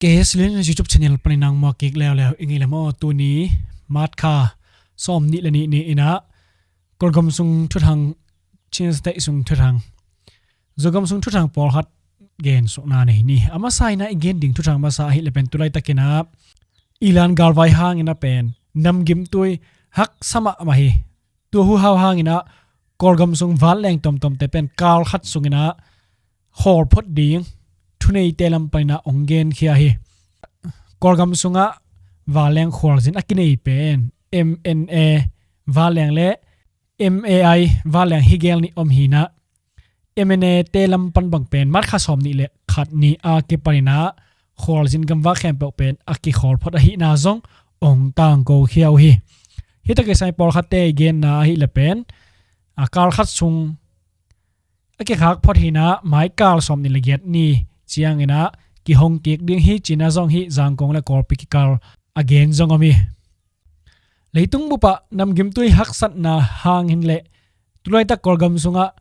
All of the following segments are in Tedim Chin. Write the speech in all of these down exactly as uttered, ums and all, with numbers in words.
K S Lin YouTube channel panin nang mua kik leuleu i ngei le maw. Tuni March kha sawm nih le nih ni-in ah Kawlgam sung thuthang, Chin State sung thuthang, Zogam sung thuthang pawlkhat gen sukna nei ni. A masa in ah i gen ding thuthang masa ahih le pen tu laitakin ah Iran galvai hangin ah pen namgimtui haksa mahmah hi. Tua huhau hangin ah Kawlgam sung vanleng tomtomte pen kal khat sungin ah khawl phot ding thuneite lam panin ah hong genkhia hi. Kawlgam sungah vanleng khualzin a kinei pen M N A vanleng le M A I vanleng hi gel nih om hi-in ah, M N A te lam pan bang pen March kha sawm nih le khat ni a kipanin ah khualzin gamvak khempeuh pen a kikhawl phot ahihna zong hong tangkokhia uh hi. Hih tawh kisai pawlkhatte i genna ahih le pen a kal khat sung a kikhak phot hi-in ah mai kal sawm nih le giat ni ciangin ah kihong kik ding hi ci-in ah zong hih Zangkong le Kawlpi kikal a gen zong om hi. Leitung bupah namgimtui haksatna hangin le tu laitak Kawlgam sungah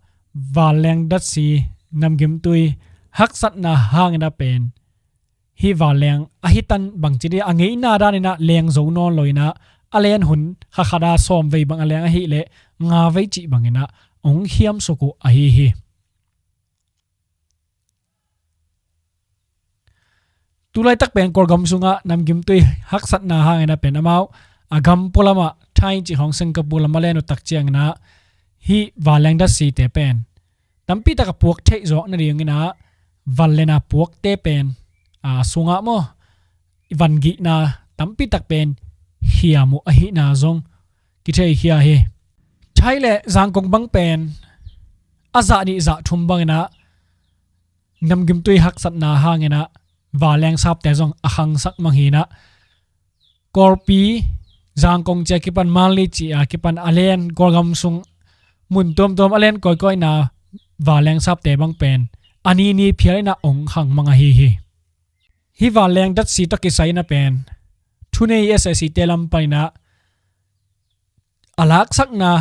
vanleng datsi namgimtui haksatna hangin ah pen hih vanleng a hitan bangci dih a ngeina danin ah leng zo nawn lo-in ah a len hun kha khat ah sawm vei bang a leng ahih le nga vei cih bangin ah hong khiamsuk uh ahi hi. Tu laitak pen Kawlgam sungah namgimtui haksatna hangin ah pen amau a gam pualamah Thai cih khawng Singapore lam a len uh tak ciangin ah hih vanleng datsite pen tampi tak a puak theih zawk nadingin ah vanleng a puakte pen a sungah maw i vangihna tampi tak pen hiam uh ahihna zong kitheikhia hi. Thai le Zangkong bang pen a zah nih zah thum bangin ah namgimtui haksatna hangin ah vanleng sapte zong a khangsak mang hi-in ah Kawlpi, Zangkong ci a kipan, Mandalay ci a kipan a len Kawlgam sung mun tuamtuam a len kawikawina vanleng sapte bang pen a ni ni phial in ah hong khang mang ahi hi. Hih vanleng datsi tawh kisai in ah pen thunei S A C te lam panin ah a laksakna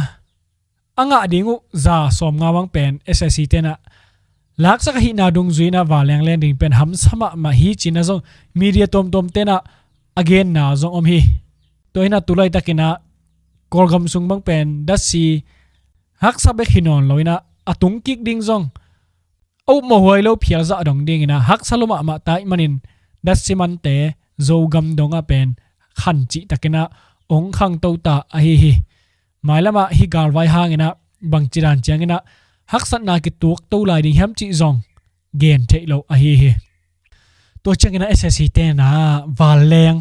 a ngah ding uh za sawmnga bang pen S A C te in ah laksak ahihna dungzui in ah vanleng len ding pen hamsa mahmah hi ci-in ah zong media tuamtuamte in ah a genna zong om hi. Tua hi-in ah tu laitakin ah Kawlgam sung bang pen datsi haksa bek hi nawn lo-in ah a tung kik ding zong a upmawh huai lo phial zah dong dingin ah haksa lua mahmah ta ahih manin datsi mante Zogam dongah pen khan cihtakin ah hong khangto ta ahi hi. Mailamah hih galvai hangin ah bangci dan ciangin ah haksatna kituakto lai ding hiam cih zong gen theih lo ahi hi. Tua ciangin ah S A C te in ah vanleng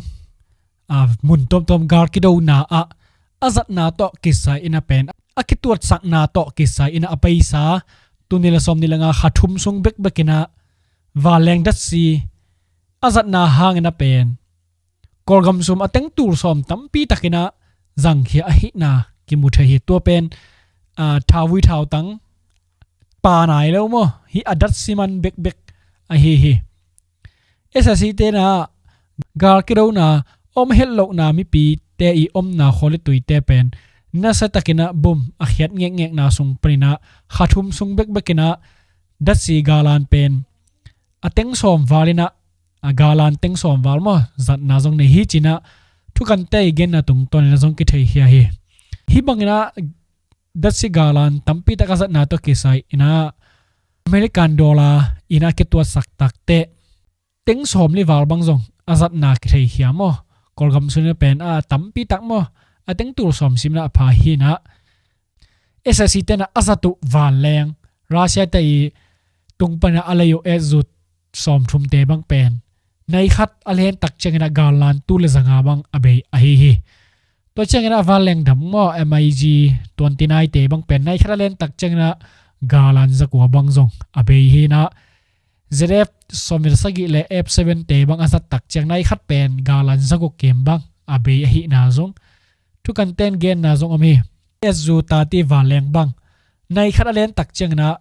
a mun tuamtuam gal kidona ah a zatna tawh kisai in ah pen a kituatsakna tawh kisai in ah a paisa tuni le sawm nih le nga kha thum sung bekbek in ah vanleng datsi a zatna hangin ah pen Kawlgam sung a teng tul sawm tampi takin ah zangkhia ahihna kimu thei hi. Tua pen a thauvui thautang pa nai lo maw, hih a datsi man bekbek ahi hi. S A C te in ah gal kidona om het lohna mipite i omna khualituite pen nasiatakin ah bom a khiat ngekngekna sung panin ah kha thum sung bekbek in ah datsi galan pen a teng sawm val in ah a galan teng sawm val maw zatna zong nei hi ci-in ah thukante i genna tungtawnin ah zong kitheikhia hi. Hih bangin ah datsi galan tampi tak a zatna tawh kisai in ah American dollar in ah kituatsak takteh teng sawm li val bang zong a zatna kitheikhia maw. Kawlgam sung in ah pen a tampi tak maw, a teng tul sawm sim in ah a pha hi-in ah S A C te in ah a zat uh vanleng Russia te i tung panin ah a lei uh S U sawm thumte bang pen nai khat a len tak ciangin ah galan tul le zanga bang a bei ahi hi. Tua ciangin ah vanleng dam maw, M I G twenty nine te bang pen nai khat a len tak ciangin ah galan zakua bang zong a bei hi-in ah Z F sawm nih le sagih le F seven te bang a zat tak ciang nai khat pen galan zaguk kem bang a bei ahihna zong thukanten genna zong om hi. S U thirty vanleng bang nai khat a len tak ciangin ah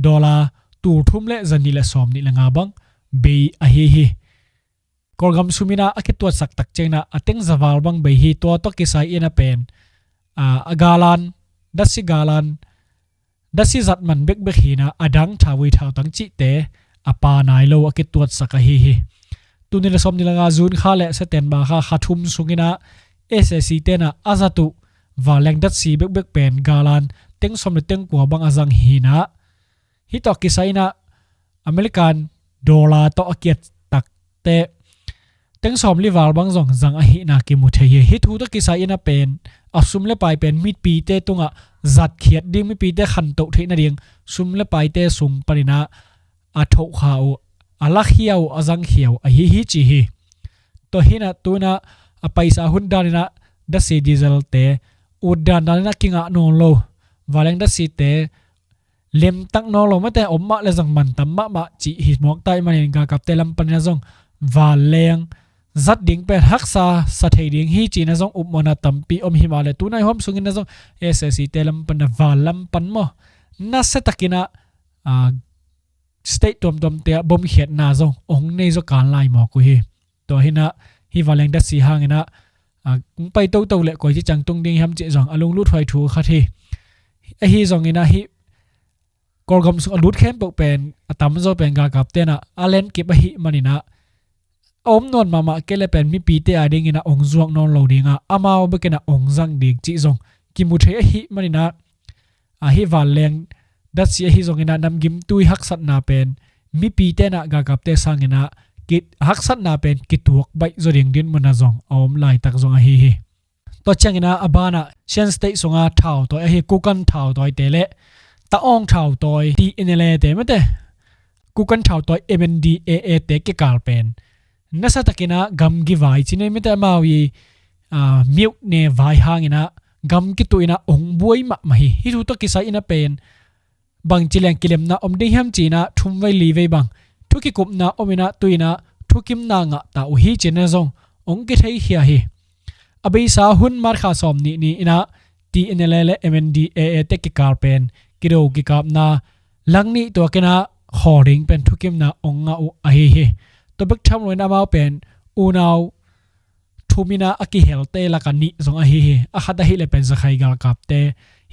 dollar tul thum le zanih le sawm nih le nga bang bei ahi hi. Kawlgam sung in ah a kituatsak tak ciangin ah a teng za val bang bei hi. Tua tawh kisai in ah pen a, a galan, datsi galan, datsi zat man bekbek hi-in ah a dang thauvui thautang cihte a pa nai lo a kituatsak ahi hi. tuni le sawm ni langa June kha le September kha kha thum sungin ah S A C tenah a zat uh vanleng datsi bekbek pen galan teng sawm le teng kua bang a zang hi-in ah, hih tawh kisai-in ah American dollar tawh a kiat takte teng sawm li val bang zong zang ahihna kimu thei hi. Hih thu tawh kisai-in ah pen a sum le pai pen mipite tungah zatkhiat ding, mipite khantoh theih nading sum le paite sung panin ah a thohkha uh, a lakhia uh, a zangkhia uh ahi hi ci hi. Tua hi-in ah tu-in ah a paisa hun danin ah datsi diesel te ut dandan in ah kingah nawn lo, vanleng datsite lemtak nawn lo, mate om mah le zong mantam mahmah cih hi mawk ta ahih manin galkapte lam panin ah zong vanleng zat ding pen haksa sa thei ding hi ci-in ah zong upmawhna tampi om hi mah leh tu nai huam sungin ah zong S A C te lam pan ah van lam pan maw, nasia takin ah, ah, state tuamtuamte ah bomkhiatna zong ong nei zaw kan lai mawk uh hi. Tua hi-in ah hih vanleng datsi hangin ah, ah, ong pai toto le koici ciang tung ding hiam cih zong a lunglut huai thu khat hi. Ahi zongin ah hih Kawlgam sung a lut khempeuh pen a tamzaw pen galkapte in ah a lenkip ahih manin ah a om nawn mahmah kei le pen mipite a dingin ah ong zuak nawn lo ding a, amau bekin ah ong zang ding cih zong kimu thei ahih manin ah, a hih vanleng datsi ahi zongin ah namgimtui haksatna pen mipite in ah galkapte sangin ah ki, haksatna pen kituak baih zaw ding dinmun ah zong a om laitak zong ahi hi. Tua ciangin ah a banah Shan State sunga thautawi ahi Kukan thautawite le Tawong thautawi T N L A te, mate Kukan thautawi M N D A A te kikal pen nasia takin ah gamgi vai ci nei, mate amau i, ah, myone vai hangin ah gam kituh in ah ong buai mahmah hi. Hih thu tawh kisai-in ah pen bangci leng kilemna om ding hiam ci-in ah thum vei li vei bang thu kikupna om in ah tu-in ah thukimna ngah ta uh hi ci-in ah zong ong kitheikhia hi. A beisa hun March kha sawm nih ni-in ah T N L A le M N D A A te kikal pen kido kikapna lang nih tuakin ah khawl ding pen thukimna ong ngah uh ahi hi. Tua bek tham loin amau pen unau thum in ah a kihelte lakah nih zong ahi hi. A khat ahih leh pen Zakhai galkapte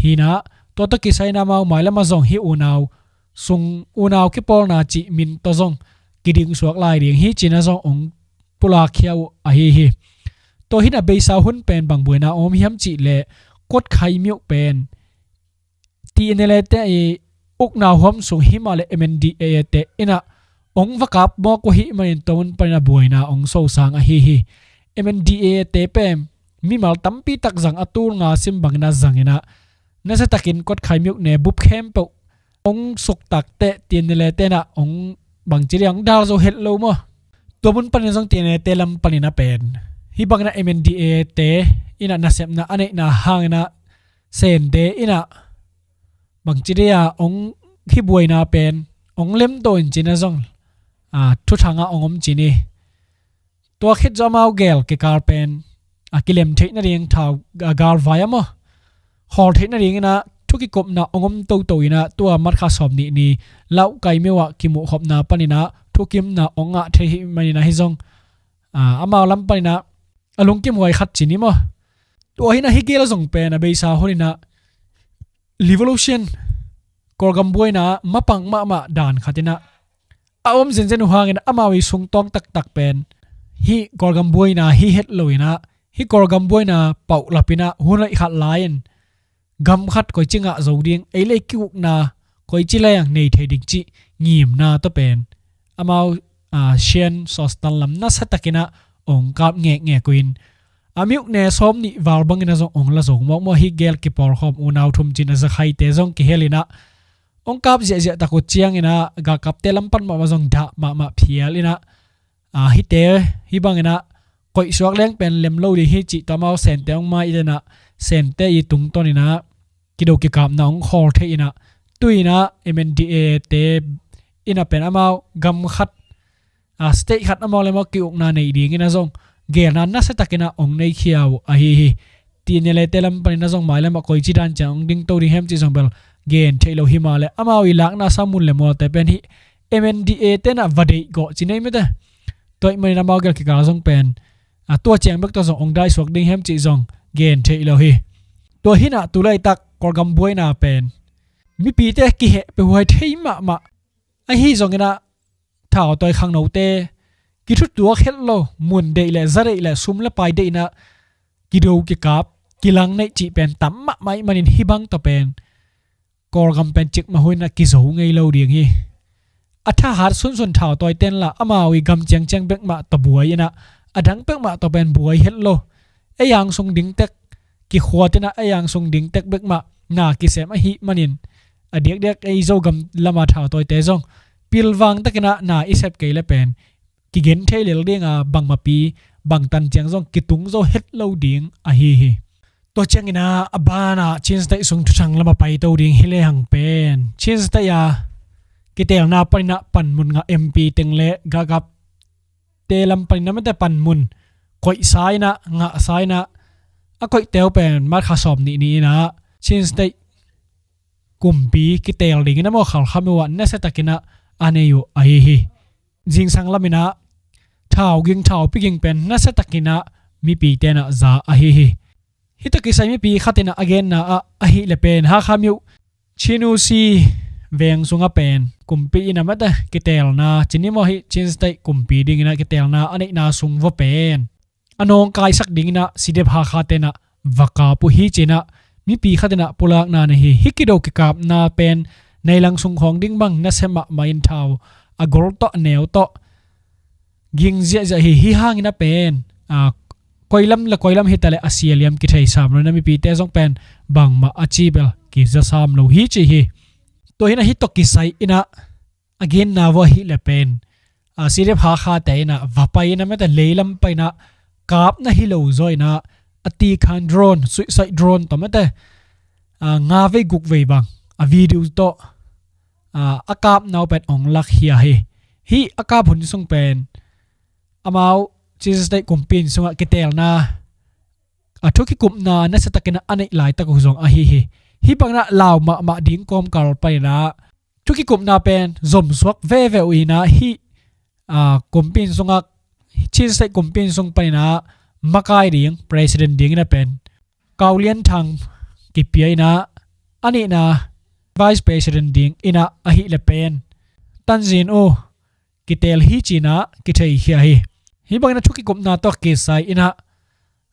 hi-in ah tua tawh kisai-in ah amau mailam ah zong hih unau sung, unau kipawlna cih min tawh zong kiding suak lai ding hi ci-in ah zong ong pulakkhia uh ahi hi. Tua hi-in ah beisa hun pen bang buaina om hiam cih leh Kuat Khai Myo pen T N L A te i ukna huam sung hi mah leh M N D A A te in ah ong va kap mawk uh ahih manin tua mun panin ah buaina ong sosang ahi hi. M N D A A te pen mimal tampi tak zang, a tul nga sim bangin ah zangin ah nasia takin Kuat Khai Myo ne bup khempeuh ong suktak teh T N L A te in ah ong bangci ding, ong dal zo het lo maw. Tua mun panin zong T N L A te lam panin ah pen hih bangin ah M N D A A te in ah nasepna a neihna hangin ah Sente in ah bangci ding a ong hih buaina pen ong lemto in ci-in ah zong, ah, thuthang ah ong om ci ni. Tua khit zawh amau gel kikal pen a kilem theih nading thau, a galvai ah maw, khawl theih nadingin ah thu kikupna ong om toto in ah tua March kha sawm nih ni Laukai myo ah kimuhkhopna panin ah thukimna ong ngah thei hi manin ah hih zong, ah, amau lam panin ah a lungkim huai khat ci ni maw. Tua hi-in ah hih gel zong pen a beisa hun in ah revolution, Kawlgam buaina mapang mahmah dan khat in ah a om zenzen uh hangin amau i sungtawng taktak pen hih Kawlgam buaina hi het lo in ah, hih Kawlgam buaina paulap in ah hun hoih khat la-in gam khat koici ngah zo ding, ei le ei ki-ukna koici leng nei thei ding cih ngimna tawh pen amau, ah, Shan Sostan lam nasia takin ah ong kap ngekngek uh in, a myone sawm nih val bangin ah zong ong la zo mawkmawk. Hih gel kipawlkhawm unau thum ci-in ah Zakhaite zong kihel in ah ong kap ziahziah tak uh ciangin ah galkapte lam pan mahmah zong dah mahmah phial in ah, ah, hihte hih bangin ah koihsuak leng pen lem lo ding hi cih tawh amau Sente ong mai-in ah Sente i tungtawnin ah kido kikapna ong khawl thei in ah tu-in ah M N D A A te in ah pen amau gam khat, ah, state khat amau le amau ki-ukna nei dingin ah zong gelna nasia takin ah ong neikhia uh ahi hi. T N L A te lam panin ah zong mailam ah koici dan ciang ong dingto ding hiam cih zong bel gen theih lo hi mah leh amau i lakna sang mun le mualte pen hih M N D A te in ah va deih gawh ci nei mate. Tua ahih manin amau gel kikal zong pen, ah, tua ciang bek tawh zong ong daisuak ding hiam cih zong gen theih lo hi. Tua hi-in ah tu laitak Kawlgam buaina pen mipite kiheh peuhhuai thei mahmah. Ahi zongin ah thautawi khangnote kithutuak het lo, mun deih le za deih le sum le pai deih inah kido kikap, kilang neih cih pen tam mahmah ih manin hih bang tawh pen Kawlgam pen cikmah hun inah kizo ngei lo ding hi. A thahat sunsun thautawi ten lah amau ih gam ciangciang bekmah tawh buai inah a dang bekmah tawh pen buai het lo. Ei ang sung ding tek kikhuat inah ei ang sung ding tek bekmah na kisem ahih manin a diakdiak ei Zogam lama thautawite zong pilvang takinah na i sep kei le pen kigen thei lel dinga bangmahpi bangtan ciang zong kitung zo het lo ding ahi hi. Tua cianginah a banah Chin State sung thuthang lama paito ding hi lehang pen Chin State a kitelna paninah panmun ngah M P teng le galkapte lam paninah mate panmun koihsa inah ngahsa inah a koihte uh pen March kha sawm nih ni inah Chin State kumpi kitel dingin a mawh khalkham uh ah nasiatakinah a nei uh ahi hi. Zingsang laminah thau ging thau pi ging pen nasiatakinah mipi tenah za ahi hi. Hih tawh kisai mipi khatinah a genna ah ahih le pen Hakha myo Chin U C veng sungah pen kumpi inah mate kitelna cini maw hih Chin State kumpi dinginah kitelna a neihna sung vua pen a nawngkaisak dinginah C D F Hakha tenah va kap uh hi cinah mipi khatinah pulakna nei hi. Hih kido kikapna pen neilang sung khawng ding bang nasia mahmah in thau a gol tawh a neu tawh ging ziahziah hi. Hih hangin a pen a koilam le koilam hitaleh a sia liam kithei sam lo inah mipite zong pen bangmah a ci bel kiza sam lo hi ci hi. Tua hinah hih tawh kisai inah a genna vua ahih le pen a C D F Hakha te inah va pai inah mate leilam pai inah kap na hi lo zaw inah a tikhan drone, suicide drone tawh mate a nga vei guk vei bang a video tawh a, a kapna uh pen ong lakkhia hi. Hih a kap hun sung pen amau Chin State kumpi inn sungah kitelna a thukikupna nasiatakinah a neih laitak uh zong ahi hi. Hih bangin ah lau mahmah ding kawmkal panin ah thukikupna pen zomsuak veve uh in ah hih, ah, kumpi inn sungah, Chin State kumpi inn sung panin ah makai ding, president dingin ah pen Kau Lian Thang kipia in ah, a nihna vice president dingin ah ahih leh pen Tan Zin U kitel hi ci-in ah kitheikhia hi. Hih bangin ah thukikupna tawh kisai in ah,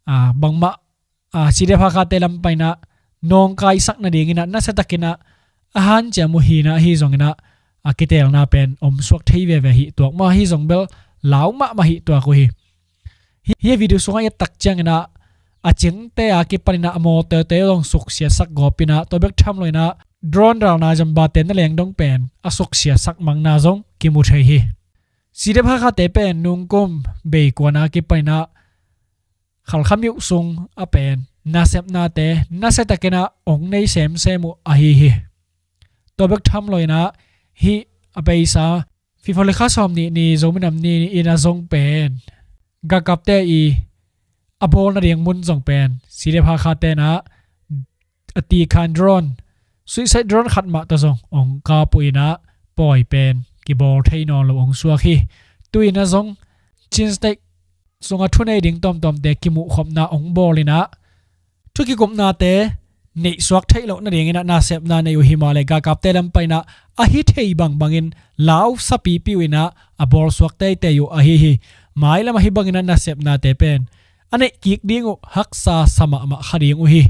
ah, bangmah, ah, C D F Hakha te lam panin ah nawngkaisak nadingin ah nasiatakin ah a hanciam uh hi in ah, ahi zongin ah a kitelna pen omsuak thei veve hi tuak maw, ahi zong bel lau mahmah hi tuak uh hi. Hi, hi video sungah i et tak ciangin ah a cingte a kipanin ah a mawtawte zong suksiasak gawp in ah, tua bek tham lo in ah drone dalna zambate na leng dong pen a suksiasak mangna zong kimu thei hi. C D F Hakha te pen nungkum beikuan a kipanin ah Khalkha myo sung ah pen nasepnate nasiatakin ah ong nei semsem uh ahi hi. Tua bek tham lo in ah hih a beisa February kha sawm nih ni, Zomi Nam Ni ni in ah zong pen galkapte i a bawl nading mun zong pen C D F Hakha te in ah a tikhan drone, suicide drone khat mah tawh zong ong kap uh in ah pawi pen kibawl thei nawn lo ong suak hi. Tu-in ah zong Chin State sungah thunei ding tuamtuamte kimuhkhopna ong bawl in ah thukikupnate neihsuak theih loh nadingin ah nasepna nei uh hi mah leh galkapte lam panin ah a hi thei bangbangin lau sapipi uh in ah a bawlsuak teitei uh ahi hi. Mailam ah hih bangin ah nasepnate pen a neih kik ding uh haksa sa mahmah kha ding uh hi.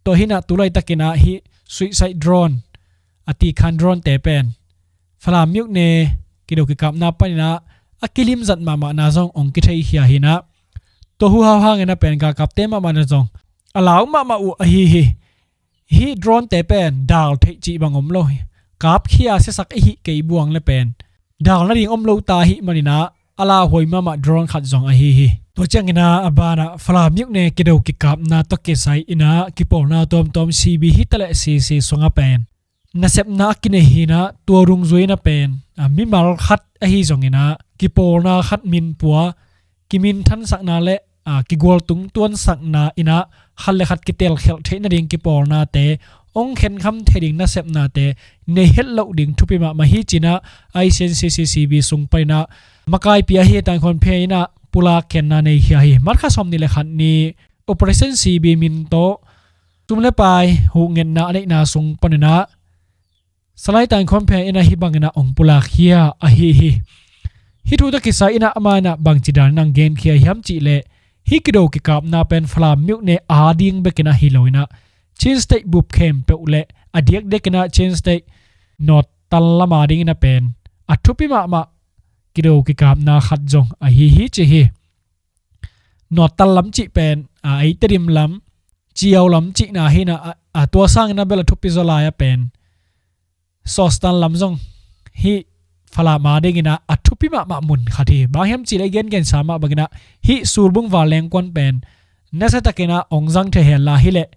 Tua hi in ah tu laitakin ah hih suicide drone, a tikhan drone te pen Falam myo ne kido kikapna panin ah a kilimzat mahmahna zong ong kitheikhia hi in ah, tua hu hau hangin ah pen galkapte mahmahna zong a lau mahmah uh ahi hi. Hih drone te pen dal theih cih bang om lo hi. Kapkhia siasak i hih kei buang leh pen dal nading om lo ta ahih manin ah a lauhuai mahmah drone khat zong ahi hi. Tua ciangin ah a banah Falam myo ne kido kikapna tawh kisai in ah kipawlna tuamtuam C B hitaleh C C sungah pen nasepna a kinei hi in ah, tua dungzui in ah pen, a, mimal khat ahi zongin ah kipawlna khat minpua kiminthasakna leh, a, kigualtung tuansakna in ah khat leh khat kitelkhialh theih nading kipawlnate ong khenkham thei ding nasepnate nei het loh ding thupi mahmah hi ci-in ah I C N C C C B sung panin ah makaipi ahi Tan Khawn Phe in ah pulak khenna neikhia hi. March kha sawm nih leh khat ni Operation C B min tawh sum leh pai huhngetna a neihna sung panin ah Salai Tan Khawn Phe in ah hih bangin ah ong pulakkhia ahi hi. Hih thu tawh kisai inah amah inah bangci dan inah genkhia hiam cih leh, hih kido kikapna pen Falam myone ading bek inah hi lo inah, Chin State bup khempeuh le a diakdiak inah Chin State northern lam ading inah pen a thupi mahmah kido kikapna khat zong ahi hi ci hi. Northern lam cih pen a, ei Tedim lam, Ciau lam cihna hi inah, a, a tua sang inah bel a thupi zaw lai a pen Sostan lam zong hih Falam ading inah a thupi mahmah mun khat hi. Bang hiam cih leh i gengensa mah bang inah hih Sulbung vanleng kuan pen nasia tak inah ong zang thei hen la hi leh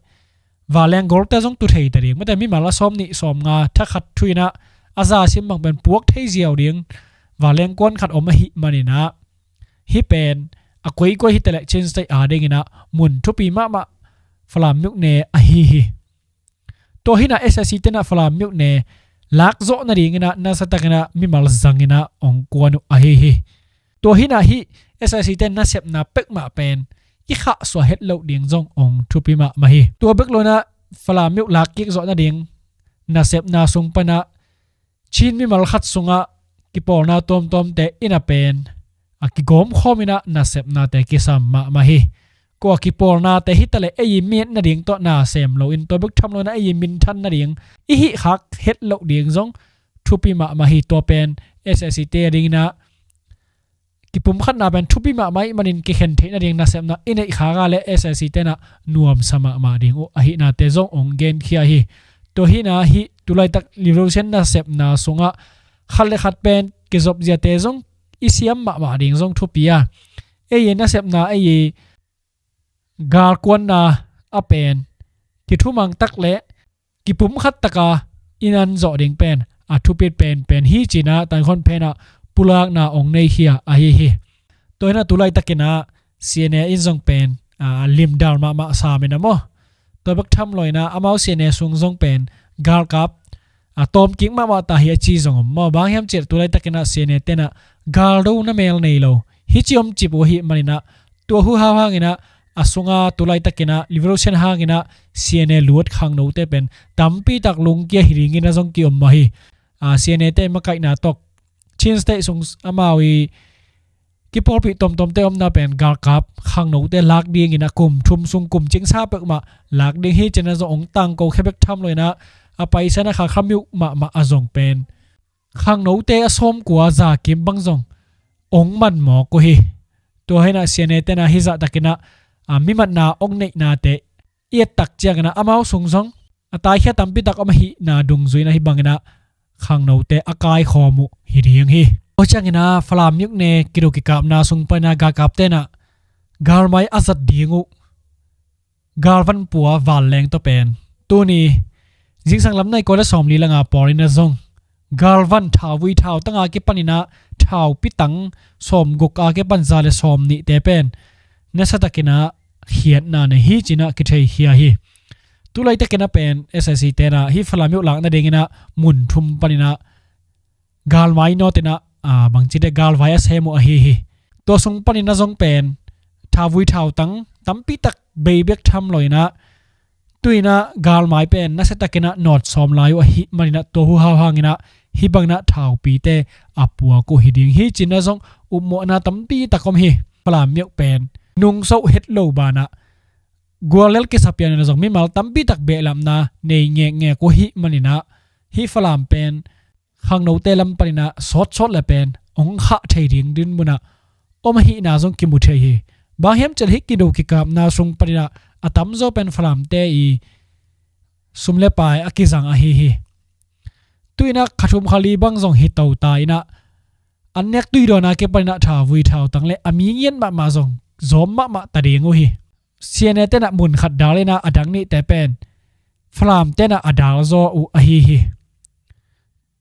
vanleng golte zong tu thei ta ding. Mate mimal a sawm nih sawm nga thakhat thu inah a za sim bang pen puak thei ziau ding vanleng kuan khat om ahih man inah, hih pen a koikoi hi ta leh Chin State ading inah mun thupi mahmah Falam myone ahi hi. Tua hi inah S A C te inah Falam myone lak zawh nading inah nasia tak inah mimal zang inah ong kuan uh ahi hi. Tua hi inah hih S A C te nasepna pek mah pen i khahsuah het loh ding zong ong thupi mahmah hi. Tua bek lo inah Falam myo lak kik zawh nading nasepna sung pan inah Chin mimal khat sungah kipawlna tuamtuamte inah pen a kigawm khawm inah nasepnate kisam mahmah hi. Kua kipawlnate hi ta leh ei i mi et nading tawh na sem lo in, tua bek tham lo inah ei i minthan nading i hih khak het loh ding zong thupi mahmah hi. Tua pen S A C te ading inah kipumkhatna pen thupi mahmah ahih manin kikhen theih nading nasepna i neih khak a leh S A C te inah nuamsa mahmah ding uh ahihnate zong ong genkhia hi. Tua hi inah hih tulaitak revolution nasepna sungah khat le khat pen kizop ziate zong i siam mahmah ding zong thupi a, ei i nasepna, ei i galkuanna a pen kithumang tak le kipumkhat taka i nan zawh ding pen a thupit penpen hi ci inah Tan Khawn Phen ah pulakna ong neikhia ahi hi. Tua hi inah tulaitak inah C N A in zong pen a, limdal mahmah sam inah maw, tua bek tham lo inah amau C N A sung zong pen galkap a tawm kik mahmah ta hi a ci zong om maw. Bang hiam cih leh tulaitak inah C N A te inah galdo na mel nei lo hi ci om cip uh ahih man inah, tua hu hau hang inah a sunga tulaitak inah revolution hang inah C N A luat khangnote pen tampi tak lungkia hi ding inah zong ki om mah hi. A, C N A te makaihna tawh Chin State sung amau i kipawlpih tuamtuamte omna pen galkap khangnote lak ding inah kum thum sung kum cingsa peuhmah lak ding hi ci inah zong ong tangko khia bek tham lo inah a paisa na kha khamyuk mahmah a zong pen khangnote a sawmkua za kim bang zong ong man mawk uh hi. Tua hi inah C N A te inah hih zah tak inah a, mi matna ong neihnate i et tak ciang inah amau sung zong a taikhia tampi tak om ahihna dungzui inah hih bang inah khangnote a kaikhawm uh hi ding hi. Tua ciang inah Falam myone kido kikapna sung pan inah galkapte inah galmai a zat ding uh galvan pua vanleng tawh pen tuni zingsang lam nai kua le sawmli langa pawl inah zong galvan thauvui thautang a kipan inah thaupi tang sawmguk a kipan za le sawmnihte pen nasia tak inah khiatna nei hi ci inah kitheikhia hi. Tulaitak inah pen S A C te inah hih Falam myo lak nading inah mun thum pan inah galmai nawt inah, a, bangci te galvai a sem uh ahi hi. Tua sung pan inah zong pen thauvui thautang tampi tak bei bek tham lo inah tu inah galmai pen nasia tak inah nawt sawm lai uh ahih man inah tua hu hau hang inah hih bang inah thaupite a puak uh hi ding hi ci inah zong upmawhna tampi tak om hi. Falam myo pen nungso het lo banah guallel kisa pian inah zong mimal tampi tak behlapna nei ngekngek uh ahih man inah hih Falam pen khangnote lam pan inah sawtsawt le pen ong khah thei ding dinmun ah om ahihna zong kimu thei hi. Bang hiam cih leh hih kido kikapna sung pan inah a tamzaw pen Falamte i sum le pai a kizang ahi hi. Tu inah kha thum kha li bang zong hi to ta inah an nek tui dawn a kipan inah thauvui thautang le a mi ngiat mahmah zong zawm mahmah ta ding uh hi. C N A te inah mun khat dal inah a dang nihte pen Falamte inah a dal zaw uh ahi hi.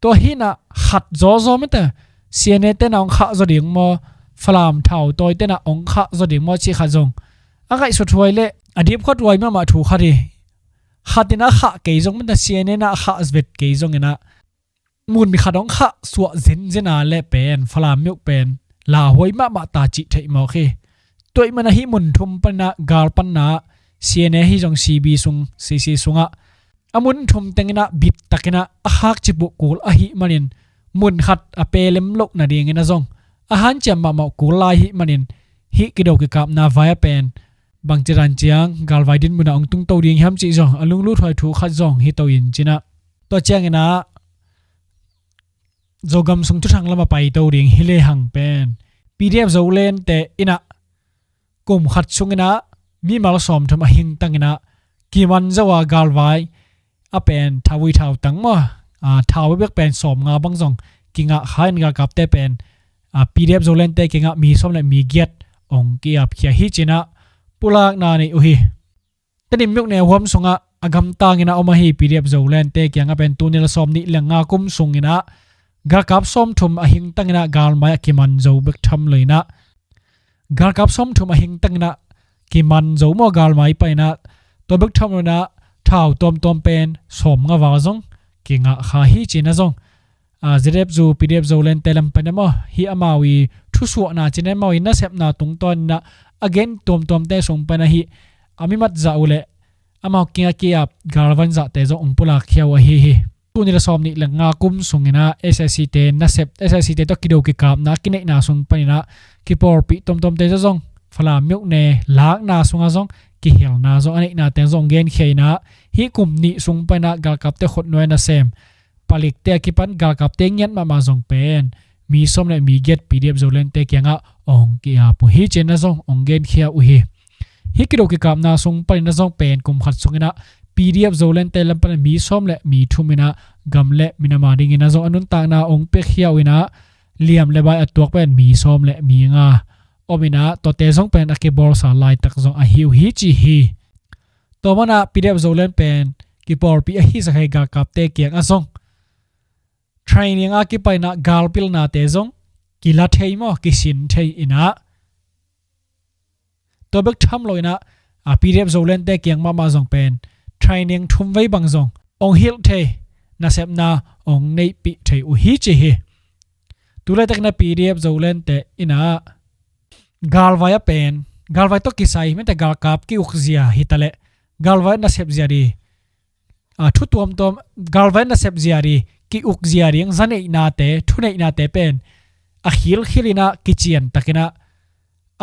Tua hi inah khat zawzaw mate C N A te inah ong khah zaw ding maw, Falam thautawite inah ong khah zaw ding maw cih khat zong a ngaihsut huai le a dipkhuat huai mahmah thu khat hi. Khat inah a khah kei zong mate C N A inah a khah vet kei zong inah mun khat ong khah suah zenzen a le pen Falam myo pen lauhuai mahmah ta cih theih mawk hi. Tua ahih man inah hih mun thum pan inah gal panna C N A hi zong C B sung C C sungah a mun thum teng inah bit tak inah a khak cip uh kul ahih manin mun khat a pelem loh nading inah zong a hanciam mahmah kul lai hih manin hih kido kikapna vai a pen bangci dan ciang galvai din munah hong tungto ding hiam cih zong a lunglut huai thu khat zong hi to in cinah. Tua cianginah Zogam sung thuthang lam a paito ding hi lehang pen P D F Zoland te inah kum khat sunginah mimal sawmthum a hingtanginah kiman zo a galvai a pen thauvui thautang maw, a, thau bekbek pen sawmnga bang zong kingah kha in galkapte pen, a, P D F Zoland te kingah mi sawm le mi giat hong ki-apkhia hi cinah pulakna nei uh hi. Tedim myone huam sungah a gamtangin a om ahi P D F Zoland te kiangah pen tuni la sawm nih le nga kum sunginah galkap sawmthum a hingtanginah galmai a kiman zo bek tham loinah galkap sawmthum a hingtanginah kiman zo maw galmai painah tua bek tham loinah thau tuamtuam pen sawmnga val zong kingah kha hi cinah zong a, Z F Zu, P D F Zoland te lam paina maw, hih amau i thusuahna cina amau i nasepna tungtawn inah a gen tuamtuamte sung paina hih a mimat zah uh le amau kinga ki-ap galvan zahte zong hong pulakkhia uh ahi hi. Tuni la sawm nih le nga kum sunginah S S C te nasep, S S C te tawh kido kikapna kineihna sung paninah kipawlpih tuamtuamte zong Falam myone lakna sungah zong kihelna zong a neihnate zong genkhia inah hih kum nih sung paninah galkapte khutnuai nasem palikte a kipan galkapte ngiat mahmah zong pen mi sawm le mi giat P D F Zoland te kiangah hong ki-ap uh hi cinah zong hong genkhia uh hi. Hih kido kikapna sung paninah zong pen kum khat sunginah P D F Zoland te lam panin mi sawm le mi thuminah gam le minam a dinginah zong a nuntakna hong piakhia uh inah liam le bai a tuak pen mi sawm le mi nga ominah tuate zong pen a kibawlsa laitak zong ahi uh hi ci hi. Tua manah P D F Zoland pen kipawlpih ahi zakhai galkapte kiangah zong training a kipainah galpilnate zong kila thei maw kisin thei inah tua bek tham loinah a P D F Zoland te kiang mahmah zong pen training thum vei bang zong hong hilh thei nasepna hong neihpih thei uh hi ci hi. Tulaitakinah P D F Zoland te inah galvai a pen galvai tawh kisai mete galkap ki-ukzia hitaleh galvai nasepzia di, a, thu tuamtuam galvai nasepzia di ki-ukzia ding zaneihnate thuneihnate pen a khilkhil inah kiciantakinah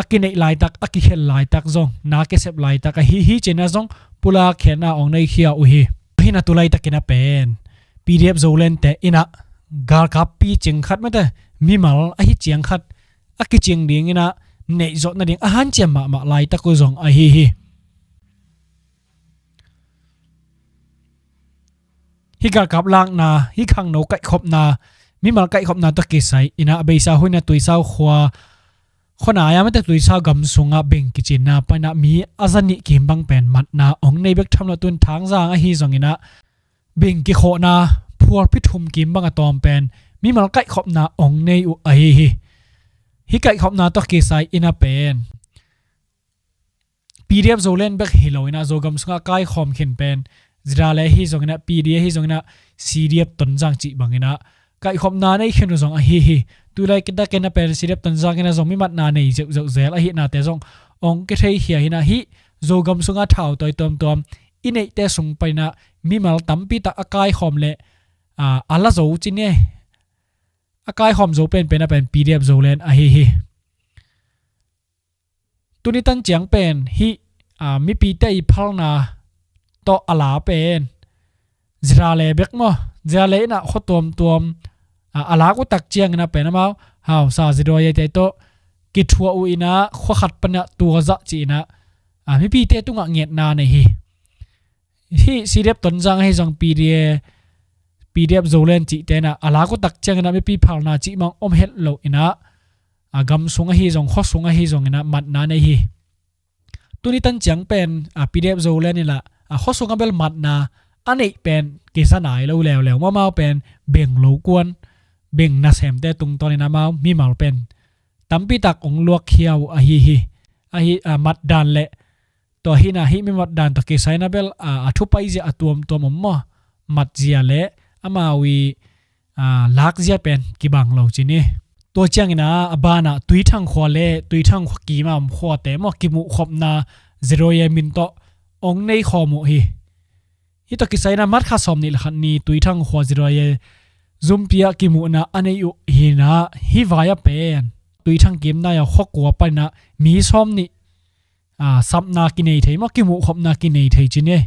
a kineih laitak a kikhel laitak zong na kisep laitak ahi hi cinah zong pulakkhiatna hong neikhia uh hi. Ahinah tulaitakinah pen P D F Zoland te inah galkap picing khat mete mimal ahi ciang khat a kicing dinginah neihzawh nading a hanciam mahmah laitak uh zong ahi hi. Hih galkap lakna, hih khangno kaihkhopna, mimal kaihkhopna tawh kisai inah a beisa huinah Tuisau khua khuanai a mete Tuisau gam sungah beng kicinna painah mi a zanih kim bang pen matna hong nei bek tham loh tun Thangzang ahi zonginah beng kikhawhna phualphi thum kim bang a tawm pen mimal kaihkhopna hong nei uh ahi hi. Hih kaihkhopna tawh kisai inah pen P D F Zoland bek hi loinah Zogam sungah kaikhawm khin pen ZRA le hi zonginah P D A hi zonginah C D F Tonzang cih banginah kaihkhopna nei khin uh zong ahi hi. Tulai kitakinah pen C D F Tonzang inah zong mimatna nei zeuhzeuh zel ahihnate zong hong kitheikhia hinah hih Zogam sungah thautawi tuamtuam i neihte sung paninah mimal tampitak a kaikhawm le, a, a la zo cin e. A kaikhawm zo penpenah pen P D F Zoland ahi hi. Tuni tan ciang pen hih, a, mipite i phalna tawh a la pen ZRA le bek maw, ZRA le inah khua tuamtuam, a, a lak uh tak cianginah pen amau hausa ZRA te tawh kithuah uh inah khua khat panah tua zah ci inah, a, mipite tungah ngetna nei hi. Hih C D F Tonzang ahi zong P D A, P D F Zoland cihte inah a lak uh tak cianginah mipi phalna cih mang om het loh inah a gam sung ahi zong khua sung ahi zonginah matna nei hi. Tuni tan ciang pen, a, P D F Zoland inah a khua sungah bel matna a neih pen kisa nai lo leuleu, amau pen beng lo kuan beng nasemte tungtawnin amau mimal pen tampitak hong luakkhia uh ahi hi. Ahi, a, matdan le tua hinah hih mimatdan tawh kisai inah bel, a, a thupaizia a tuamtuam om maw, matzia le amau i, a, lakzia pen kibang lo cin hi. Tua cianginah a banah Tuithang khua le Tuithang khua kimah om khuate maw kimuhkhopna ZRA min tawh hong neikhawm uh hi. Hih tawh kisai inah March kha sawm nih le khat ni Tuithang khua ZRA zumpi ah kimuhna a nei uh hinah hih vai a pen Tuithang kimna a khuakua paninah mi sawm nih a, sapna kinei thei maw, kimuhkhopna kinei thei ci ni.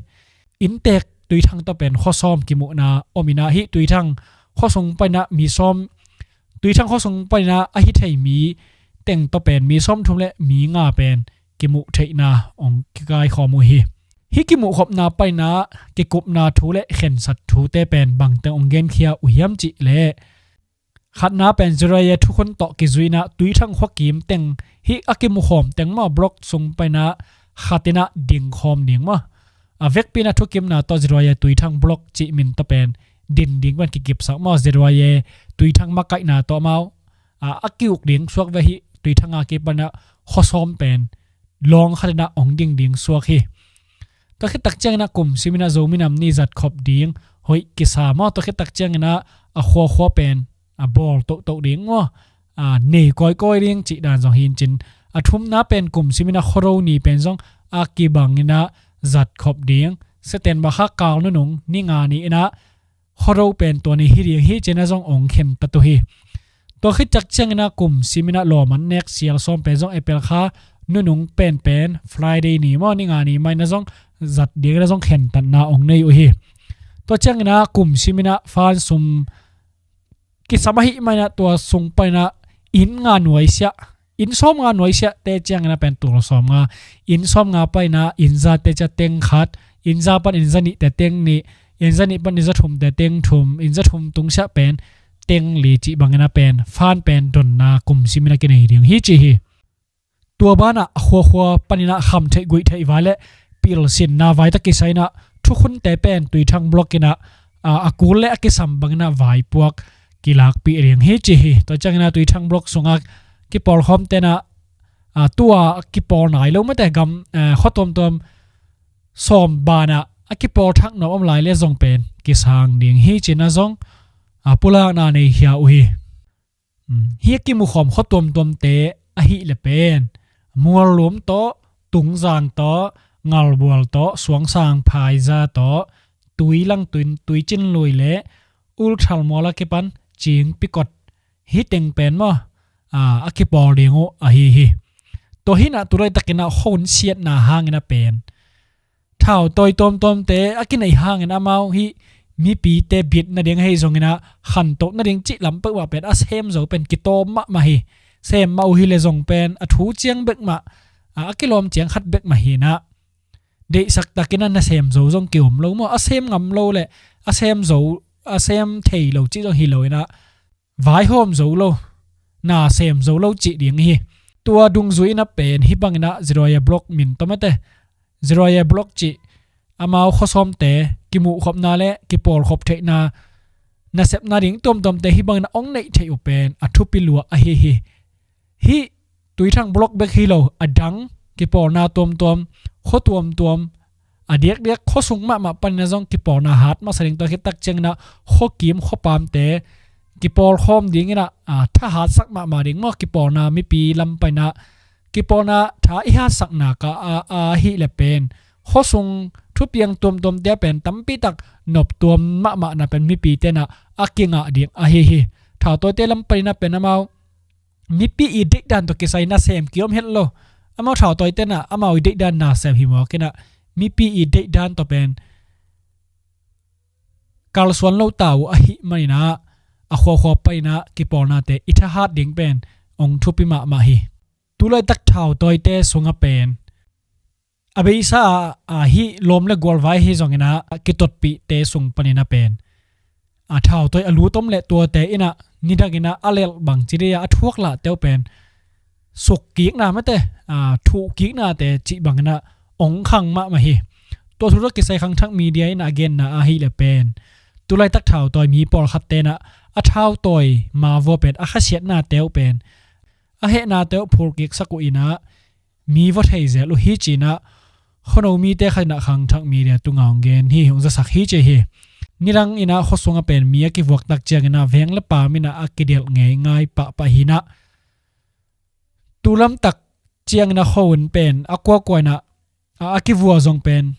Inntek Tuithang tawh pen khuasawm kimuhna om inah hih Tuithang khuasung paninah mi sawm, Tuithang khuasung paninah a hi thei mi teng tawh pen mi sawmthum le mi nga pen kimuh theihna hong kikaikhawm uh hi. Hih kimuhkhopna paninah kikupna thu le khensat thute pen bangteng hong genkhia uh hiam cih leh, khatna pen Zeruiah thukhun tawh kizuinah Tuithang khuakim teng hih a kimukhawm teng maw, block sung paninah khatinah dingkhawm ding maw. A vekpi inah thukimna tawh Zeruiah Tuithang block cih min tawh pen din ding pen kikipsak maw, Zeruiah Tuithang makaihna tawh amau a, a kiuk ding suak ve. Hih Tuithang a kipanah khuasawm pen lawng khatinah hong ding ding suak hi. Tua khit tak cianginah kum siminah Zo minam nih zatkhop ding hoih kisa maw. Tua khit tak cianginah a khuakhua pen a bawl tohtoh ding maw, a nei kawikawi ding cih dan zong hi in cin. A thumna pen kum siminah Khuado ni pen zong a kibanginah zatkhop ding. September kha kal nunung ni nga ni inah Khuado pen tua ni hi ding hi cinah zong hong khentat uh hi. Tua khit tak cianginah kum siminah lawm an nek sial sawm pen zong April kha nunung penpen Friday ni maw, ni nga ni mainah zong zat dinginah zong khentatna hong nei uh hi. Tua cianginah kum siminah fan sum kisam ahih mainah tua sung paninah inn nga nuaisiah, inn sawm nga nuaisiahte cianginah pen tul sawm nga, inn sawm nga paninah inn zate ciah teng khat, inn za pan inn za nihte teng nih, inn za nih pan inn za thumte teng thum, inn za thum tungsiah pen teng li cih banginah pen fan pen donna kum siminah kinei ding hi ci hi. Tua banah a khuakhua paninah kham theih guih theih vai le pilsinna vai tawh kisai inah thukhunte pen Tuithang block inah a, a kul le a kisam banginah vaipuak kilakpih ding hi ci hi. Tua cianginah Tuithang block sungah kipawlkhawm tenah a, tua kipawl nai lo mate, gam a, khua tuamtuam sawm banah a kipawl thak nuam om lai le zong pen kisang ding hi cinah zong a, pulakna nei khia uh hi. Hih a kimukhawm khua tuamtuamte ahih le pen Muallum tawh, Tungzang tawh, Ngalbual tawh, Suangsang Phaiza tawh, Tuilang, Tuicin Lui le Ulthal Mual a kipan Cing Pikot, hih teng pen maw a, a kipawl ding uh ahi hi. Tua hinah tu laitakinah khuahun siatna hanginah pen thautawi tuamtuamte a kinei hangin amau hih mipite bit nading ahi zonginah khantoh nading cih lam peuhmah pen a sem zo pen kitawm mahmah hi. Sem mah uh hi le zong pen a thu ciang bek mah a, a kilawm ciang khat bek mah hinah deihsak takinah na sem zo zong ki-om lo maw, a sem ngam lo le a sem zo, a sem thei lo cih zong hi loinah vaihawm zo lo, na sem zo lo cih ding hi. Tua dungzui inah pen hih banginah Zeruiah block min tawh mate, Zeruiah block cih amau khuasawmte kimuhkhopna le kipawlkhop theihna nasepna ding tuamtuamte hih banginah hong neih theih uh pen a thupi lua ahi hi. Hih Tuithang block bek hi lo, a dang kipawlna tuamtuam, khua tuamtuam, a diakdiak khuasung mahmah paninah zong kipawlna hat masa ding. Tua khit tak cianginah khuakim khuapamte kipawlkhawm dinginah a, thahatsak mahmah ding maw, kipawlna mipi lam paninah kipawlna tha i hatsakna ka a, ahih le pen khuasung thupiang tuamtuamte a pen tampitak noptuam mahmahna pen mipi tenah a kingah ding ahi hi. Thautawite lam paninah pen amau mipi i deihdan tawh kisai nasem ki-om het lo. Amau thautawi tenah amau i deihdan nasem hi mawk inah mipi i deihdan tawh pen kalsuan lo ta uh ahih maninah a khuakhua paninah kipawlnate i thahat ding pen hong thupi mahmah hi. Tu laitak thautawite sungah pen a beisa a, a hih lawm le gualvai ahi zonginah kitotpihte sung paninah pen a thautawi a lut om le tuate inah nidanginah a lelh bang ci dih a, a thuak lahte uh pen sukkikna mate, a thuhkiknate cih banginah hong khang mahmah hi. Tua thu tawh kisai khangthak media inah a genna ahih le pen tu laitak thautawi mi pawlkhat tenah a thautawi mavua pen a khasiatnate uh pen a hehnate uh phulkiksak uh inah mi va thei zel uh hi cinah khuano mite khat inah khangthak media tungah hong gen hi, hong zasak hi ci hi. Nidang inah khuasungah pen mi a kivuak tak cianginah veng le paam inah a kidelh ngeingai pahpah hinah tu lamtak cianginah khuahun pen a kuakua inah a, a kivua zong pen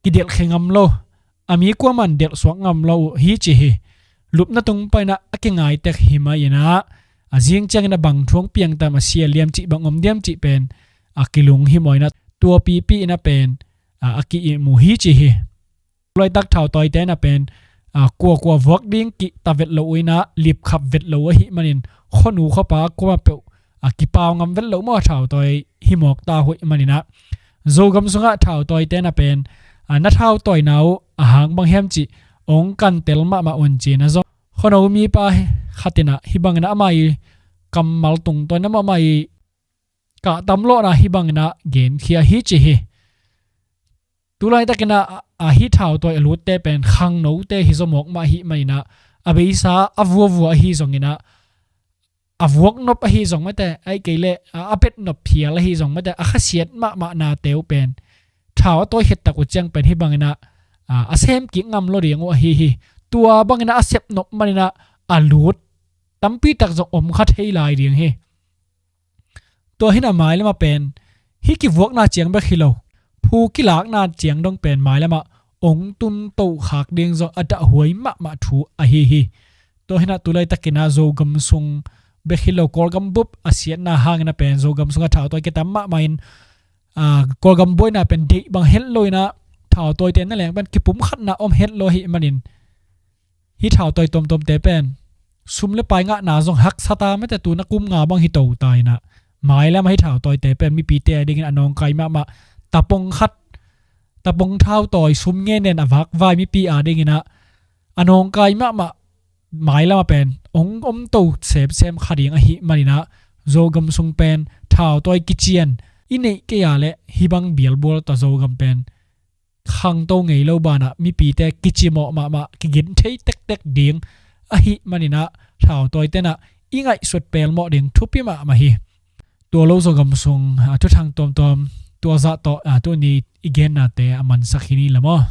kidelhkhia ngam lo, a mi kuaman delhsuak ngam lo uh hi ci hi. Lupna tung paninah a kingai tek hi mah inah a zing ciangin a bang thu hong piang tam, a sia liam cih bang om diam cih pen a kilung hi maw inah, tua pipi inah pen a, a ki-ihmu hi ci hi. Laitak thautawite na pen a, kuakua vuak ding kihta vet lo uh inah, lipkhap vet lo uh ahih manin, khuanu khuapa kuama peuh a, kipau ngam vet lo maw, a thautawi hi mawk ta uh ahih maninah, Zogam sungah thautawite na pen a, na thautawina uh a hang bang hiam cih ong kantel mahmah un ci-in a zong, khuano mipa khat inah hih bangin ah ama ii kammal tungtawn na mah ama ii kahtam lawhna hih bangin ah genkhia hi ci hi. Tulaitakin ah a, a hih thautawi a lutte pen khangnote hi zaw mawk mah ahih maninah, a beisa a vuavua ahi zongin ah, a vuak nop ahi zong mate, ahih kei leh a, a bet nop phial ahi zong mate, a khasiat mahmah nate uh pen thau a tawi khit tak uh ciang pen hih bangin ah a, a sem kik ngam lo ding uh ahi hi. Tua bangin ah a sep nop maninah a lut tampi tak zong om kha thei lai ding hi. Tua hi inah mailamah pen hih kivuakna ciang bek hi lo, phu kilakna ciang dong pen mailamah ong tunto khak ding zong a dahhuai mahmah thu ahi hi. Tua hi inah tulaitakin ah Zogam sung bek hi lo, Kawlgam bup a siatna hangin ah pen Zogam sungah thautawi kitam mahmah in, a, Kawlgam buaina pen deih bang het lo inah, thautawite na leng pen kipumkhatna om het lo ahih manin, hih thautawi tuamtuamte pen sum le pai ngahna zong haksa ta mate, tu-in ah kum nga bang hi to ta inah, mailamah hih thautawite pen mipite a dingin a nawngkai mahmah. Tapong khat, tapong thautawi sum ngenin a vakvai mipi a dingin ah a nawngkai mahmah, mailamah pen ong omto semsem kha ding ahih maninah, Zogam sung pen thautawi kician i neih kei a leh hih bang bialbual tawh Zogam pen khangto ngei lo banah mipite kicimawh mahmah, kigin thei tektek ding ahih maninah, thautawite na i ngaihsut pelmawh ding thupi mahmah hi. Tua lo Zogam sung a, thuthang tuamtuam tua zah tawh a, tuni i gennate a mansak hi ni la maw.